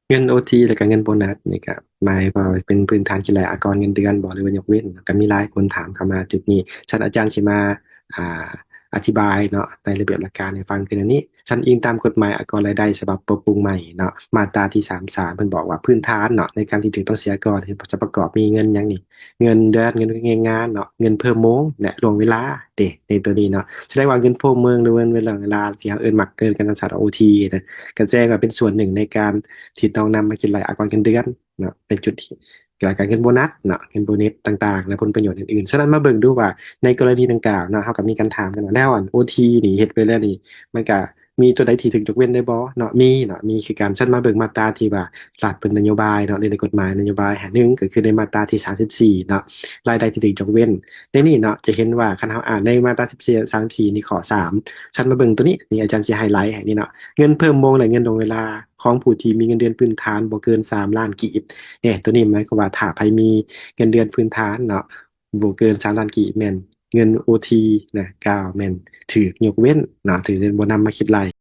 ເງິນໂອທີ ແລ້ວກໍເງິນໂບນັດນີ້ກໍໝາຍວ່າເປັນພື້ນຖານຄິດໄລ່ອາກອນເງິນເດືອນບໍ່ ຫຼືວ່າຍົກເວັ້ນ? ກໍມີຫຼາຍຄົນຖາມເຂົ້າມາຈຸດນີ້. ຊັ້ນອາຈານຊິມາ ອ່າ ອະທິບາຍເນາະ ໃນລະບຽບຫຼັກການໃຫ້ຟັງຄືອັນນີ້. ຊັ້ນອີງຕາມກົດໝາຍອາກອນລາຍໄດ້ສະບັບປັບປຸງໃໝ່ເນາະ ມາດຕາທີສາມສິບສາມ ເພິ່ນບອກວ່າພື້ນຖານເນາະ ໃນການທີ່ຖືກຕ້ອງເສຍອາກອນ ຈະປະກອບມີເງິນຫຍັງນີ້? ເງິນເດືອນ, ເງິນແຮງງານເນາະ, ເງິນເພີ່ມໂມງ ແລະ ລ່ວງເວລາເດ້ ໃນໂຕນີ້ເນາະ. ສະແດງວ່າເງິນເພີ່ມໂມງ ຫຼືເງິນລ່ວງເວລາ ທີ່ເຮົາເອີ້ນ ມັກເອີ້ນກັນສັ້ນໆວ່າໂອທີນະ ກະແສດງວ່າເປັນສ່ວນໜຶ່ງໃນການທີ່ຕ້ອງນຳມາຄິດໄລ່ອາກອນເງິນເດືອນເນາະ ໃນຈຸດທີ່ ແລ້ວກະເງິນໂບນັດເນາະ ເງິນໂບນັດຕ່າງໆ ແລະ ຜົນປະໂຫຍດອື່ນໆ. ສະນັ້ນມາເບິ່ງດູວ່າໃນກໍລະນີດັ່ງກ່າວເນາະ ເຮົາກໍມີການຖາມກັນວ່າ ແລ້ວອັນໂອທີນີ້ເຮັດໄປແລ້ວນີ້ ມັນກະ ມີຕົວໃດທີ່ຖືກຍົກເວັ້ນໄດ້ບໍ່ເນາະ? ມີເນາະ ມີຄືກັນ. ຊັ້ນມາເບິ່ງມາດຕາທີ່ວ່າລັດເພິ່ນນະໂຍບາຍເນາະ ຫຼືໃນກົດໝາຍນະໂຍບາຍ ໜຶ່ງກໍຄືໃນມາດຕາທີສາມສິບສີ່ເນາະ ລາຍໄດ້ທີ່ຖືກຍົກເວັ້ນ. ໃນນີ້ເນາະ ຈະເຫັນວ່າຄັນເຮົາອ່ານໃນມາດຕາສິບສີ່ ສາມສິບສີ່ນີ້ ຂໍ້ສາມ ຊັ້ນມາເບິ່ງຕົວນີ້ ນີ້ອາຈານຊິໄຮໄລໃຫ້ນີ້ເນາະ ເງິນເພີ່ມໂມງ ແລະ ເງິນລ່ວງເວລາຂອງຜູ້ທີ່ມີເງິນເດືອນພື້ນຖານບໍ່ເກີນສາມລ້ານກີບ. ນີ້ ຕົວນີ້ໝາຍຄວາມວ່າຖ້າໃຜມີເງິນເດືອນພື້ນຖານເນາະ ບໍ່ເກີນສາມລ້ານກີບ ແມ່ນເງິນໂອທີນະ ກໍແມ່ນຖືກຍົກເວັ້ນເນາະ ຖືກບໍ່ນຳມາຄິດໄລ່.